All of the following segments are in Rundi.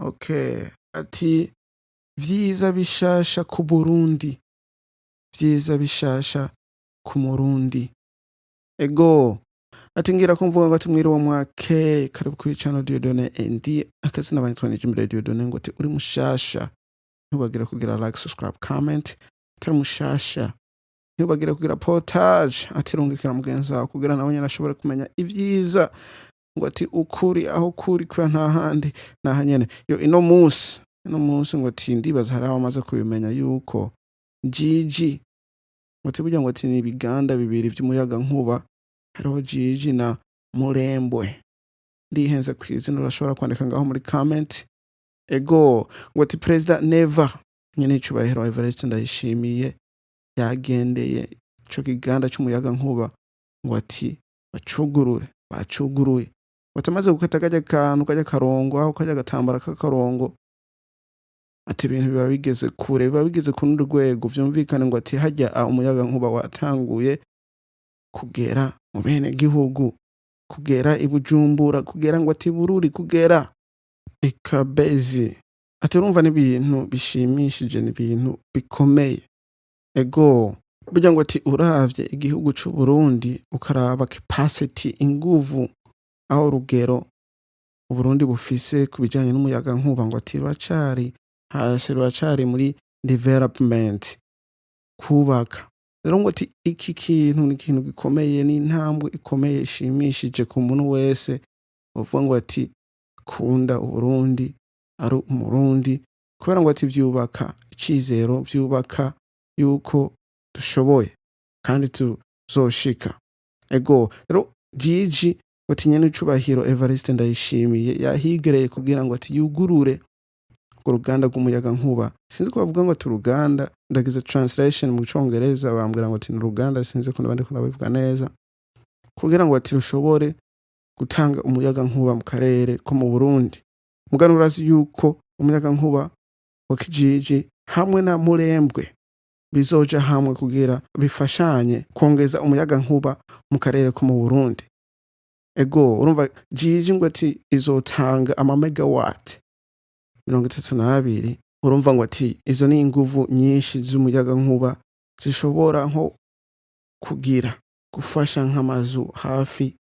Okay, ati vyiza bishasha ku Burundi, vyiza bishasha ku Murundi. Ego, ati ngira ko mvuga ngo ati mwiriwe mwake, karibu kuri channel Dieudonné ND, akazina banyitwa Nijimbere Dieudonné. Ngo ati uri mushasha, ntubagire kugira like, subscribe, comment. Atari mushasha, ntubagire kugira partage, ati rungikira mugenzi wawe kugira nawe nyene ashobore kumenya ivyiza, ngo ati ukuri aho kuri kubera nta handi naha nyene. Yo, ino munsi ngo ati ndibaza hari abamaze kubimenya yuko Jiji, ngo ati burya ngo ati ni ibiganda bibiri vy'umuyagankuba, hariho Jiji na Murembwe. Ndihenze kw'izina, urashobora kwandika ngaho muri comment. Ego, ngo ati Perezida Neva, nyene icubahiro Evariste Ndayishimiye, yagendeye ico kiganda c'umuyagankuba, ngo ati bacugurure, bacuguruye. Ngo ati amaze gukata karya kantu, karya karongo, aho karya gatambara k'akarongo, ati ibintu biba bigeze kure, biba bigeze ku rundi rwego. Vyumvikane ngo ati harya umuyagankuba watanguye kugera mu bene gihugu, kugera i Bujumbura, kugera ngo ati Bururi, kugera i Kabezi. Ati urumva n'ibintu bishimishije, ni ibintu bikomeye. Ego, burya ngo ati uravye igihugu c'u Burundi, ukaraba capacity, inguvu, aho urugero Uburundi bufise ku bijanye n'umuyagankuba, ngo ati ruracari hasi, ruracari muri development, kubaka. Rero ngo ati iki kintu ni ikintu gikomeye, ni intambwe ikomeye ishimishije ku muntu wese uvuga ngo ati kunda Uburundi, ari Umurundi, kubera ngo ati vyubaka icizero, vyubaka yuko dushoboye kandi tuzoshika. Ego, rero Jiji, ati nyene icubahiro Evariste Ndayishimiye yahigereye kugira ngo ati yugurure urwo ruganda rw'umuyagankuba. Sinzi ko bavuga ngo ati uruganda, ndagize translation mu Congereza, bambwira ngo ati ni uruganda, sinzi ko ndaba ndiko ndabivuga neza, kugira ngo ati rushobore gutanga umuyagankuba mu karere ko mu Burundi. Mugabo urazi yuko umuyagankuba wa Kijiji hamwe na Murembwe bizoja hamwe kugira bifashanye kongeza umuyagankuba mu karere ko mu Burundi. Ego, urumva Jiji ngo ati izotanga ama megawatt 32. Urumva ngo ati izo ni inguvu nyinshi z'umuyagankuba zishobora nko kugira gufasha nk'amazu hafi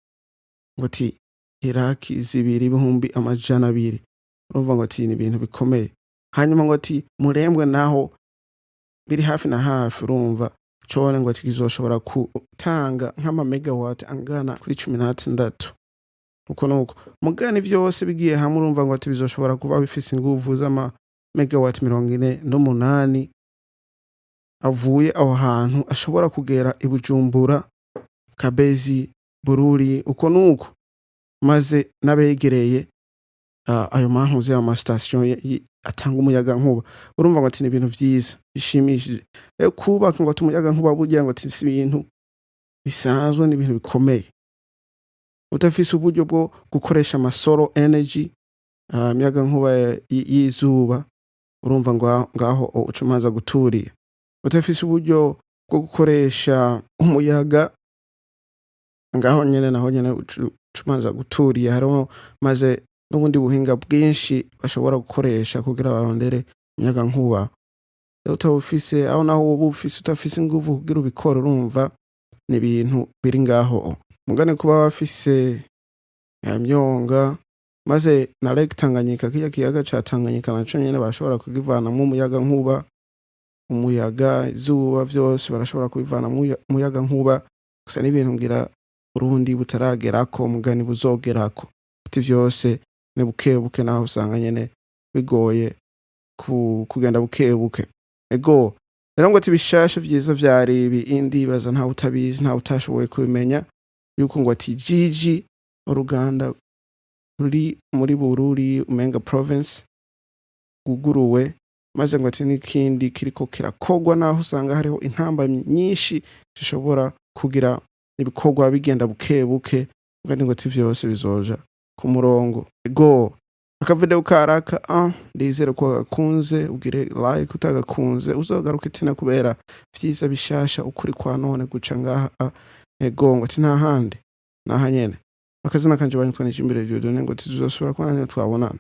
ngo ati iraki zibiri 200,000. Urumva ngo ati ni ibintu bikomeye. Hanyuma ngo ati Murembwe naho biri hafi na hafi, urumva cone ngo ati kizoshobora gutanga nk'ama megawatt angana kuri 16, uko nuko mugani vyose bigiye hamwe, urumva ngo ati bizoshobora kuba bifise inguvu z'ama megawatt 48 avuye aho hantu, ashobora kugera i Bujumbura, Kabezi, Bururi, uko nuko, maze n'abegereye ayo mantuze, ayo mastation atanga umuyagankuba. Urumva ngo ati ni ibintu vyiza bishimishije. Rero kubaka ngo ati umuyagankuba burya ngo ati si ibintu bisanzwe, ni ibintu bikomeye. Udafise uburyo bwo gukoresha ama solar energy, imiyagankuba y'izuba, urumva ngo ngaho uca umanza guturira. Udafise uburyo bwo gukoresha umuyaga, ngaho nyene naho nyene uca umanza guturiye. Hariho maze n'ubundi buhinga bwinshi bashobora gukoresha kugira barondere umuyagankuba. Rero utawufise, aho naho woba ufise, udafise inguvu kugira ubikore, urumva ni ibintu biri ngaho. Mugane kuba bafise myonga, maze na Lake Tanganyika, kirya kiyaga ca Tanganyika, naco nyene barashobora kukivanamwo umuyagankuba. Umuyaga, izuba, vyose barashobora kubivanamwo umuyagankuba. Gusa n'ibintu ngira Burundi butaragerako, mugani buzogerako. Ati vyose ni bukebuke, naho usanga nyene bigoye kugenda bukebuke. Ego, rero ngo ati bishasha vyiza vyari ibi. Indibaza ntawe utabizi, ntawe utashoboye kubimenya yuko ngo ati Jiji, uruganda ruri muri Bururi, umenga province, rwuguruwe, maze ngo ati n'ikindi kiriko kirakorwa, naho usanga hariho intambamyi nyinshi zishobora kugira ibikorwa bigenda bukebuke, mugani ngo ati vyose bizoja ku murongo. Ego, akavideo karaka, ndizere ko wagakunze, ugire like, utagakunze uzogaruke tena, kubera vyiza bishasha, ukuri kwa none guca ngaha. Ego, ngo ati nta handi naha nyene. Akazina kanje banyitwa Nijimbere Dieudonné, ngo tuzosubira kubona twabonana.